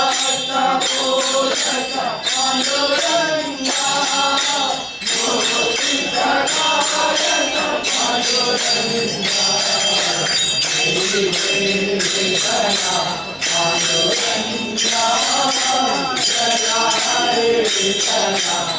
Jaya Jaya Hare Vithala.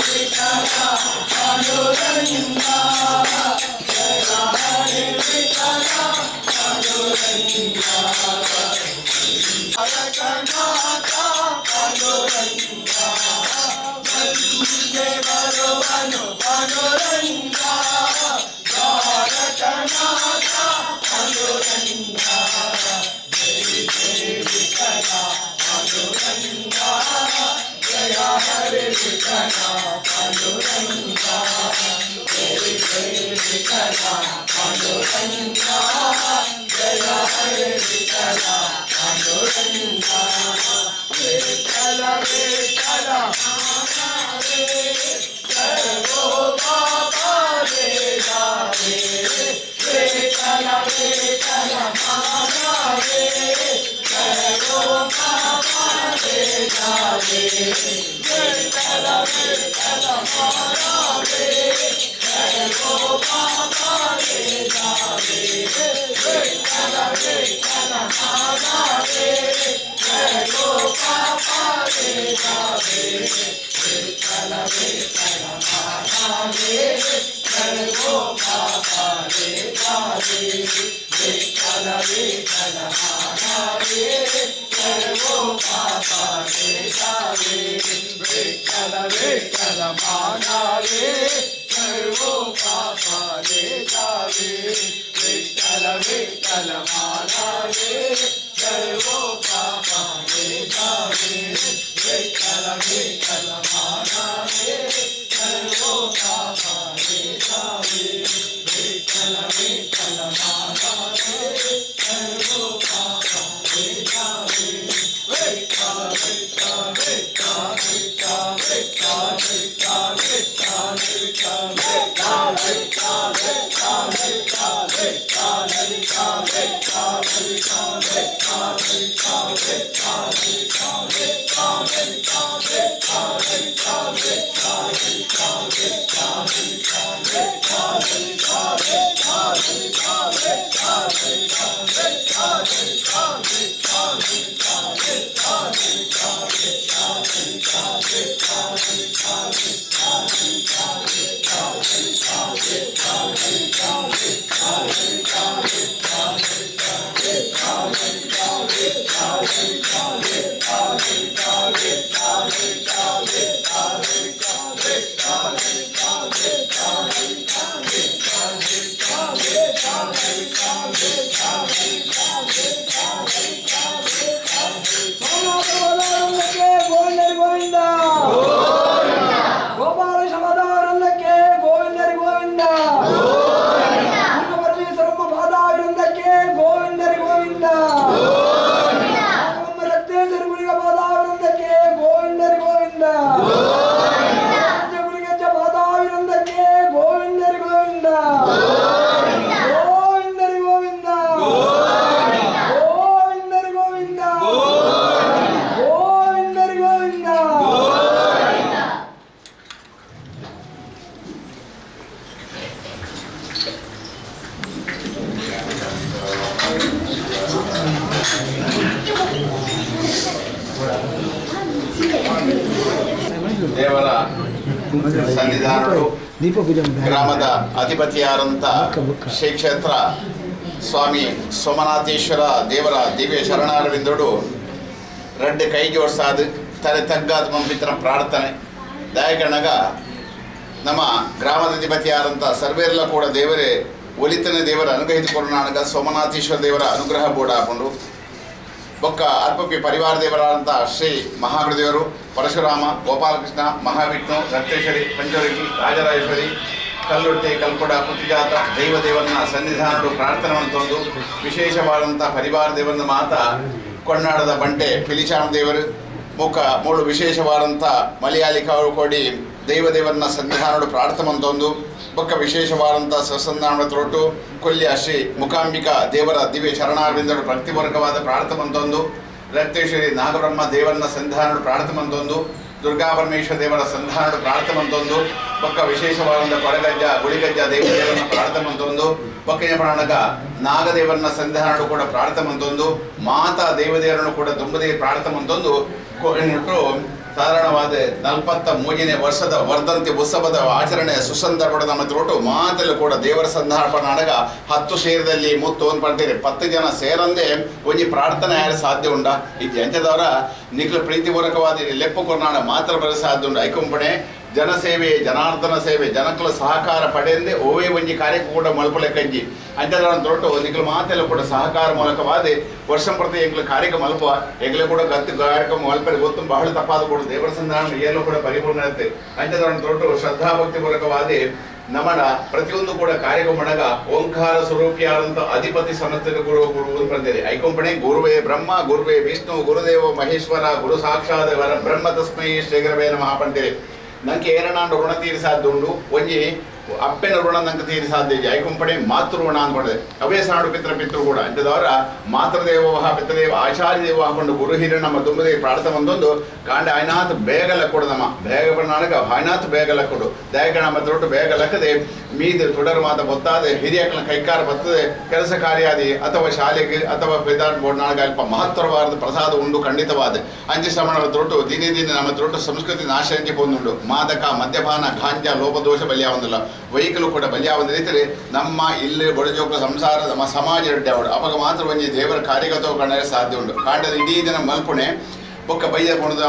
Vittala Panduranga Jaya Hare Vittala Panduranga Dwarakanatha Panduranga Bande Varuvanu Panduranga Dwarakanatha Panduranga Jai Jai Vittala Panduranga Jaya Hare Vittala Panduranga Jai Jai Vittala Panduranga Jaya Hare Vittala Panduranga Vittala Vittala Hare Jai Baba Re Vittala Vittala Hare Jai Baba Re Vittala Vittala Hare Jai Baba Re Vittala Vittala Hare Jai Baba Re Vittala Vittala Hare Jai Baba Re Vittala Vittala Hare Jai Baba Re Vittala Vittala Hare Jai Baba Re Vittala Vittala Hare Jai Baba Re Vittala Vittala Hare Jai Baba Re Vittala Vittala Hare Jai Baba Re Vittala Vittala Vittala Vittala Vittala Vittala Vittala Vittala Vittala Vittala Vittala Vittala Vittala Vittala Gopala ಶಮದಾರನ್ನಕ್ಕೆ ಗೋವಿಂದರಿ Govinda, ಪರಮೇಶ್ವರಮ್ಮ ಪಾದಾವೃಂದಕ್ಕೆ ಗೋವಿಂದರಿ Govinda, Rakteshwari Guliga ಪಾದಾವೃಂದಕ್ಕೆ ಗೋವಿಂದರಿ Govinda, Guligajja ಪಾದಾವೃಂದಕ್ಕೆ ಗೋವಿಂದರಿ Govinda, ಗೋವಿಂದರಿ Govinda, ಗೋವಿಂದರಿ Govinda, ಗೋವಿಂದರಿ Govinda. ದೇವರ ಸನ್ನಿಧಾನರು ಗ್ರಾಮದ ಅಧಿಪತಿಯಾದಂಥ ಶ್ರೀ ಕ್ಷೇತ್ರ ಸ್ವಾಮಿ ಸೋಮನಾಥೇಶ್ವರ ದೇವರ ದಿವ್ಯ ಶರಣಾರವಿಂದೋಡು ರಡ್ಡು ಕೈ ಜೋಡ್ಸಾದು ತಲೆ ತಗ್ಗಾದ ಮಂಪಿತನ ಪ್ರಾರ್ಥನೆ ದಯಗಣಗ ನಮ್ಮ ಗ್ರಾಮದ ಅಧಿಪತಿಯಾದಂಥ ಸರ್ವೇರ್ಲ ಕೂಡ ದೇವರೇ ಒಲಿತನ ದೇವರ ಅನುಗ್ರಹಿತ ಸೋಮನಾಥೇಶ್ವರ ದೇವರ ಅನುಗ್ರಹ ಬೋರ್ಡ್ ಹಾಕೊಂಡು ಬೊಕ್ಕ ಅರ್ಪಪಿ ಪರಿವಾರ ದೇವರಾದಂಥ ಶ್ರೀ ಮಹಾಗುರುದೇವರು ಪರಶುರಾಮ ಗೋಪಾಲಕೃಷ್ಣ ಮಹಾವಿಷ್ಣು ರಕ್ತೇಶ್ವರಿ ಪಂಚವರ್ಗಿ ರಾಜರಾಜೇಶ್ವರಿ ಕಲ್ಲೊಟ್ಟೆ ಕಲ್ಕೊಡ ಕುಟಿಜಾತ ದೈವ ದೇವನ ಸನ್ನಿಧಾನರು ಪ್ರಾರ್ಥನೆಯನ್ನು ತಂದು ವಿಶೇಷವಾದಂಥ ಪರಿವಾರ ದೇವನ ಮಾತ ಕೊಂಡಾಡದ ಬಂಟೆ ಪಿಲಿಚಾಮ ದೇವರು ಮುಖ ಮೂಳು ವಿಶೇಷವಾದಂಥ ಮಲಯಾಳಿ ಕೋಡಿ ದೈವ ದೇವನ ಸನ್ನಿಧಾನರು ಪ್ರಾರ್ಥನೆ ತಂದು ಬೊಕ್ಕ ವಿಶೇಷವಾದಂಥ ಸಸಂಧಾನ ತ್ರೋಟು ಕೊಲ್ಯ ಶ್ರೀ ಮುಕಾಂಬಿಕಾ ದೇವರ ದಿವ್ಯ ಶರಣಾರವಿಂದರು ಭಕ್ತಿಪೂರ್ವಕವಾದ ಪ್ರಾರ್ಥನೆ ತಂದು ರಕ್ತೇಶ್ವರಿ ನಾಗಬ್ರಹ್ಮ ದೇವರನ್ನ ಸಂಧಾನರು ಪ್ರಾರ್ಥನೆ ತಂದು ದುರ್ಗಾ ಪರಮೇಶ್ವರ ದೇವರ ಸಂಧಾನರು ಪ್ರಾರ್ಥನೆ ತಂದು ಬೊಕ್ಕ ವಿಶೇಷವಾದಂಥ ಕೊಡಗಜ್ಜ ಗುಳಿಗಜ್ಜ ದೇವದೇವನ ಪ್ರಾರ್ಥನೆ ತಂದು ಬೊಕ್ಕಯ್ಯ ಪ್ರಾಣಗ ನಾಗದೇವರನ್ನ ಸಂಧಾನರು ಕೂಡ ಪ್ರಾರ್ಥನೆ ತಂದು ಮಾತಾ ದೇವದೇವರನ್ನು ಕೂಡ ತುಂಬದೇ ಪ್ರಾರ್ಥನೆ ತಂದು ಸಾಧಾರಣವಾದ 43ನೇ ವರ್ಷದ ವರ್ಧಂತಿ ಉತ್ಸವದ ಆಚರಣೆ ಸುಸಂದರ್ಭದ ನಮ್ಮ ತ್ರೋಟು ಮಾತೆಲ್ಲ ಕೂಡ ದೇವರ ಸಂದರ್ಭನಾಡಗ 10 ಸೇರದಲ್ಲಿ ಮುತ್ತು ಒಂದು ಪಡ್ತೀರಿ 10 ಜನ ಸೇರಂದೆ ಒಂಜಿ ಪ್ರಾರ್ಥನೆ ಯಾರು ಸಾಧ್ಯ ಉಂಡ ಈ ಜಂಚದವರ ನಿಖಲು ಪ್ರೀತಿಪೂರ್ವಕವಾದ ಲೆಪ್ಪು ಕೊರ್ನಾಡ ಮಾತ್ರ ಬರ ಸಾಧ್ಯ ಉಂಡು. ಐಕೊಂಪಣೆ ಜನಸೇವೆ ಜನಾರ್ದನ ಸೇವೆ ಜನಕಲ ಸಹಕಾರ ಪಡೆಯಂದೆ ಓವೇ ಒಂಜಿ ಕಾರ್ಯಕ್ಕೂ ಕೂಡ ಮಲ್ಪಲೆಕ್ಕಂಜಿ ಅಂಚದವರ ತೊಟ್ಟು ನಿಖಲು ಮಾತೆಲ್ಲ ಕೂಡ ಸಹಕಾರ ಮೂಲಕವಾದ ವರ್ಷ ಪ್ರತಿ ಎಂಗ್ಲ ಕಾರ್ಯಕ್ರಮ ಮಲ್ಪ ಎಂಗ್ಲ ಕೂಡ ಗತ್ತು ಕಾರ್ಯಕ್ರಮ ಮಲ್ಪರೆ ಗೊತ್ತು ಬಹಳ ತಪ್ಪಾದ ಕೂಡ ದೇವರ ಸಂಧಾನ ಎಲ್ಲೂ ಕೂಡ ಪರಿಪೂರ್ಣ ಇರುತ್ತೆ. ಅಂಚದವರ ತೊಟ್ಟು ಶ್ರದ್ಧಾಭಕ್ತಿ ಪೂರ್ವಕವಾದ ನಮನ ಪ್ರತಿಯೊಂದು ಕೂಡ ಕಾರ್ಯಕ್ರಮಣಗ ಓಂಕಾರ ಸ್ವರೂಪಿಯಾದಂಥ ಅಧಿಪತಿ ಸಮಸ್ತ ಗುರು ಗುರು ಅಂತ ಬಂದಿದೆ. ಐಕೊಂಪಣೆ ಗುರುವೇ ಬ್ರಹ್ಮ ಗುರುವೇ ವಿಷ್ಣು ಗುರುದೇವ ಮಹೇಶ್ವರ ಗುರು ಸಾಕ್ಷಾತ್ ವರ ಬ್ರಹ್ಮ ತಸ್ಮೈ ಶ್ರೀಗರವೇ ನಮಃ ಪಂಡಿರೆ. ನಂಗೆ ಏರನಾಂಡು ಋಣ ತೀರಿಸಾದ್ದುಂಡು ಒಂಜಿ ಅಪ್ಪೆನ ಋಣ ನಂಗೆ ತೀರಿಸಾದ್ದೆ ಐಕೊಂಪಣೆ ಮಾತೃ ಋಣ ಅಂದ್ಕೊಂಡೆ ಅವೇ ಸಾಡು ಪಿತ್ರ ಪಿತೃ ಕೂಡ ಅಂತದವರ ಮಾತೃದೇವೋಹ ಪಿತೃದೇವ ಆಚಾರ್ಯ ದೇವ ಹಾಕೊಂಡು ಗುರು ಹಿರಿಯ ನಮ್ಮ ತುಂಬದೇ ಪ್ರಾರ್ಥನೆ ಒಂದೊಂದು ಕಾಂಡ ಆಯ್ನಾಥ್ ಬೇಗಲ ಕೊಡು ನಮ್ಮ ಬೇಗ ಬಣ್ಣಾಗ ಆಯ್ನಾಥ್ ಬೇಗಲ ಕೊಡು ದಯಗಣ ಮತ್ತು ಬೇಗ ಲಕ್ಕದೆ ಮೀದ ತುಡರು ಮಾತ ಗೊತ್ತಾದ ಹಿರಿಯಕನ ಕೈಕಾರ ಬರ್ತದೆ ಕೆಲಸ ಕಾರ್ಯಾದಿ ಅಥವಾ ಶಾಲೆಗೆ ಅಥವಾ ಬೇದಾಟ್ ಬೋರ್ಡ್ ಅಲ್ಪ ಮಹತ್ತರವಾದ ಪ್ರಸಾದ ಉಂಡು ಖಂಡಿತವಾದ ಅಂಚೆ ಶ್ರಮಣರ ತೊಟ್ಟು ದಿನೇ ದಿನ ನಮ್ಮ ತೊಟ್ಟು ಸಂಸ್ಕೃತಿ ನಾಶಕ್ಕೆ ಬಂದುಂಡು. ಮಾದಕ ಮದ್ಯಪಾನ ಗಾಂಜಾ ಲೋಪದೋಷ ಬಲಿಯಾವಂದಿಲ್ಲ ವೈಕಲು ಕೂಡ ಬಲಿಯಾವಂದ ರೀತಿಯಲ್ಲಿ ನಮ್ಮ ಇಲ್ಲಿ ಬಡಜೋಕ ಸಂಸಾರ ನಮ್ಮ ಸಮಾಜ ರೆಡ್ಡಿ ಅವಳು ಅವಾಗ ಮಾತ್ರ ಒಂಜಿ ದೇವರ ಕಾರ್ಯಗತ ಕಂಡರೆ ಸಾಧ್ಯ ಉಂಟು. ಕಾಂಡದ ಇಡೀ ದಿನ ಮಲ್ಪುಣೆ ಬೊಕ್ಕ ಬಯ್ಯ ಕೊಣದು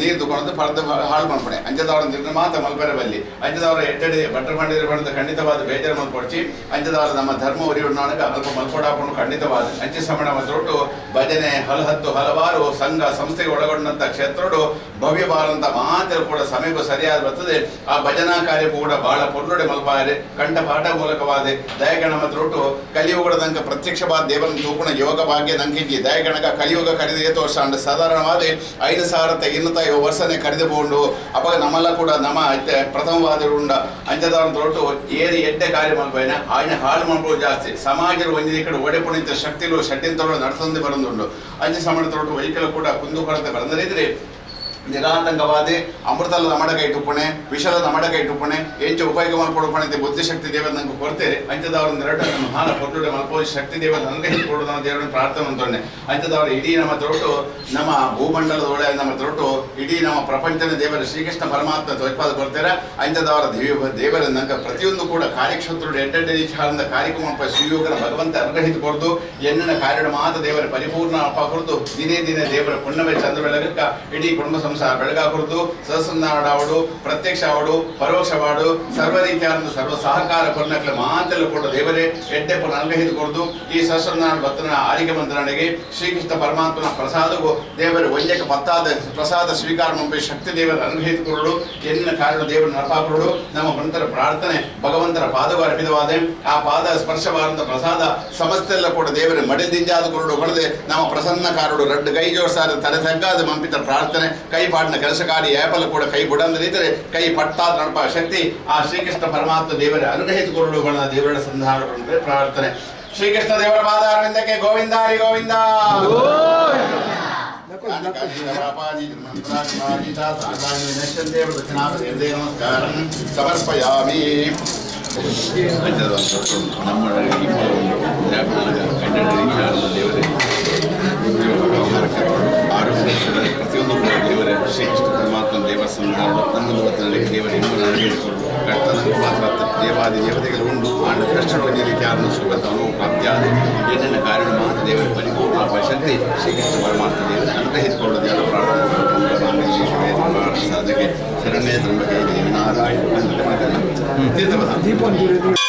ನೀರು ಕೊಣದು ಪರ್ದ ಹಾಳು ಮಲ್ಪಣೆ ಅಂಚದವರ ತಿಂದು ಮಾತ್ರ ಮಲ್ಪರೆ ಬಲ್ಲಿ ಅಂಚದವರ ಎಟ್ಟಡಿ ಬಟ್ಟರ್ ಮಾಡಿದ್ರೆ ಬಣ್ಣದ ಖಂಡಿತವಾದ ಬೇಜಾರು ಮಲ್ಪೊಡ್ಚಿ ಅಂಚದವರ ನಮ್ಮ ಧರ್ಮ ಉರಿಯೋಣಾಗ ಅಲ್ಪ ಮಲ್ಪೊಡಾಕೊಂಡು ಖಂಡಿತವಾದ ಅಂಚೆ ಶ್ರಮಣ ಮತ್ತು ಭಜನೆ ಹಲಹತ್ತು ಹಲವಾರು ಸಂಘ ಸಂಸ್ಥೆಗೆ ಒಳಗೊಂಡಂಥ ಕ್ಷೇತ್ರಡು ಭವ್ಯವಾದಂಥ ಮಾತ್ರ ಕೂಡ ಸಮಯಕ್ಕೂ ಸರಿಯಾದ ಬರ್ತದೆ. ಆ ಭಜನಾ ಕಾರ್ಯ ಕೂಡ ಬಹಳ ಪೊರ್ಲೊಡೆ ಮಲ್ಪಾರೆ ಕಂಠಪಾಠ ಮೂಲಕವಾದ ದಯಗಣ ಮತ್ತು ಕಲಿಯುಗದಂಕ ಪ್ರತ್ಯಕ್ಷವಾದ ದೇವರನ್ನು ತೂಕುಣ ಯೋಗ ಭಾಗ್ಯ ನಂಕಿಂಜಿ ದಯಗಣಕ ಕಲಿಯುಗ ಕರೆದೇ ತೋರ್ಸ ಸಾಧಾರಣವಾದ 5250 ವರ್ಷನೇ ಕರೆದುಕೊಂಡು ಅವಾಗ ನಮ್ಮೆಲ್ಲ ಕೂಡ ನಮ್ಮ ಪ್ರಥಮವಾದ ಉಂಡ ಅಂಚದವರ ತೊಟ್ಟು ಏರಿ ಎಡ್ಡೆ ಕಾರ್ಯ ಮಲ್ಪೈನ ఆయన ಹಾಳು ಮಲ್ಪು ಜಾಸ್ತಿ ಸಮಾಜದ ಒಂಜಿ ಈ ಕಡೆ ಒಡೆಪುಣಿತ ಶಕ್ತಿಲು ಷಡ್ಯಂತ್ರಗಳು ನಡೆಸಂದೆ ಬರಂದುಂಡು. ಅಂಚೆ ಸಮಾಜ ತೊಟ್ಟು ವೈಕಲ್ ಕೂಡ ಕುಂದುಕೊರತೆ ಬರಂದರಿದ್ರೆ ನಿರಾತಂಕವಾದಿ ಅಮೃತಲ ನಮಡಕ ಇಟ್ಟುಪಣೆ ವಿಷಲ ನಮಡಕ ಇಟ್ಟುಪಣೆ ಎಂಚ ಉಪಯೋಗ ಮಲ್ಪೊಡುಪಣೆ ಬುದ್ಧಿಶಕ್ತಿ ದೇವ ನಂಗೆ ಕೊಡ್ತೇವೆ. ಅಂಚದವರ ನೆರಟ ನಮ್ಮ ಹಾಲ ಕೊಟ್ಟುಡೆ ಮಲ್ಪೋ ಶಕ್ತಿ ದೇವ ನನಗೆ ಕೊಡು ನಾವು ದೇವರನ್ನು ಪ್ರಾರ್ಥನೆ ಅಂತೊಂಡೆ. ಅಂಚದವರು ಇಡೀ ನಮ್ಮ ತೊಟ್ಟು ನಮ್ಮ ಭೂಮಂಡಲದ ಒಳ್ಳೆ ನಮ್ಮ ತೊಟ್ಟು ಇಡೀ ನಮ್ಮ ಪ್ರಪಂಚದ ದೇವರ ಶ್ರೀಕೃಷ್ಣ ಪರಮಾತ್ಮ ತ್ವಪಾದ ಕೊಡ್ತಾರೆ. ಅಂಚದವರ ದೇವರ ನಂಗೆ ಪ್ರತಿಯೊಂದು ಕೂಡ ಕಾರ್ಯಕ್ಷೇತ್ರ ಎಡ್ಡೆಡ್ಡೆ ರೀತಿಯಾದ ಕಾರ್ಯಕ್ರಮ ಸುಯೋಗನ ಭಗವಂತ ಅನುಗ್ರಹಿತ ಕೊಡ್ದು ಎಣ್ಣಿನ ಕಾರ್ಯದ ಮಾತ ದೇವರ ಪರಿಪೂರ್ಣ ಅಪ್ಪ ಕೊಡ್ದು ದಿನೇ ದಿನೇ ದೇವರ ಪುಣ್ಯವೇ ಚಂದ್ರ ಬೆಳಗಕ್ಕ ಇಡೀ ಕುಟುಂಬ ಸಂಸಾರ ಬೆಳಗಾಕುರ್ದು ಸದಸ್ಯನಾಡಾವಡು ಪ್ರತ್ಯಕ್ಷವಾಡು ಪರೋಕ್ಷವಾಡು ಸರ್ವ ರೀತಿಯಾದ ಸರ್ವ ಸಹಕಾರ ಕೊರ್ನಕ್ಲ ಮಾತೆಲ್ಲ ಕೂಡ ದೇವರೇ ಎಡ್ಡೆ ಪುನ ಅನುಗ್ರಹಿತ ಕೊಡ್ದು ಈ ಸಹಸ್ರನಾಡ ಭಕ್ತನ ಆರಿಕೆ ಮಂತ್ರನಿಗೆ ಶ್ರೀಕೃಷ್ಣ ಪರಮಾತ್ಮನ ಪ್ರಸಾದವು ದೇವರ ಒಂಜಕ್ಕೆ ಪತ್ತಾದ ಪ್ರಸಾದ ಸ್ವೀಕಾರ ಮಂಪಿ ಶಕ್ತಿ ದೇವರ ಅನುಗ್ರಹಿತ ಕೊರಡು ಎನ್ನ ಕಾರಣ ದೇವರ ನರಪಾಕೊರಡು ನಮ್ಮ ಭಕ್ತರ ಪ್ರಾರ್ಥನೆ ಭಗವಂತರ ಪಾದವು ಅರ್ಪಿತವಾದ ಆ ಪಾದ ಸ್ಪರ್ಶವಾದಂಥ ಪ್ರಸಾದ ಸಮಸ್ತೆಲ್ಲ ಕೂಡ ದೇವರ ಮಡಿದಿಂಜಾದ ಕೊರಡು ಕೊಡದೆ ನಮ್ಮ ಪ್ರಸನ್ನ ಕಾರಡು ರಡ್ಡು ಕೈ ಜೋಡಿಸಾದ ತಲೆ ತಗ್ಗಾದ ಮಂಪಿತ ಪ್ರಾರ್ಥನೆ ಕೈ ಪಾಡಿನ ಕೆಲಸ ಕಾರ್ಯ ಏಪಲ ಕೂಡ ಕೈ ಬುಡಂದ್ರೆ ಕೈ ಪಟ್ಟಾದ ನಡಪ ಶಕ್ತಿ ಆ ಶ್ರೀಕೃಷ್ಣ ಪರಮಾತ್ಮ ದೇವರ ಅನುಗ್ರಹಿತ ಕೊರಡುಗಳ ದೇವರ ಸಂಧಾನ ಪ್ರಾರ್ಥನೆ. ಶ್ರೀಕೃಷ್ಣ ದೇವರ ಪಾದಾರವಿಂದಕ್ಕೆ ಗೋವಿಂದ ಹರಿ ಗೋವಿಂದ. ಸಮರ್ಪಯಾಮಿ. ನಮ್ಮ ದೇವರೇ ಆರೋಗ್ಯ ಪ್ರತಿಯೊಂದು ಕೂಡ ದೇವರೇ ಶ್ರೀಕೃಷ್ಣ ಪರಮಾತ್ಮ ದೇವ ಸಂಧಾನ ನಮ್ಮ ದೇವರ ಹೇಳಿಕೊಂಡು ಕರ್ತನ ಮಾತ್ರ ದೇವಾದಿ ದೇವತೆಗಳು ಉಂಡು ಆಂಡ ಕಷ್ಟಗಳು ರೀತಿಯಾದ ಸುಖ ಅನುಭವ ಪ್ರಾಪ್ತಿಯಾದ ಎಣ್ಣಿನ ಕಾರ್ಯ ಮಾತ್ರ ದೇವರ ಪರಿಪೂರ್ಣ ಶಕ್ತಿ ಶ್ರೀಕೃಷ್ಣ ಪರಮಾತ್ಮ ದೇವರ ಅನುಗ್ರಹಿಸಿಕೊಳ್ಳೋದು ದೇವರ ಪ್ರಾರ್ಥನೆ ಸಾಧಕ್ಕೆ ಶರಣ್ಯ ತ್ರಂಬಕೆ ದೇವಿ ನಾರಾಯಣ ತೀರ್ಥಪದ.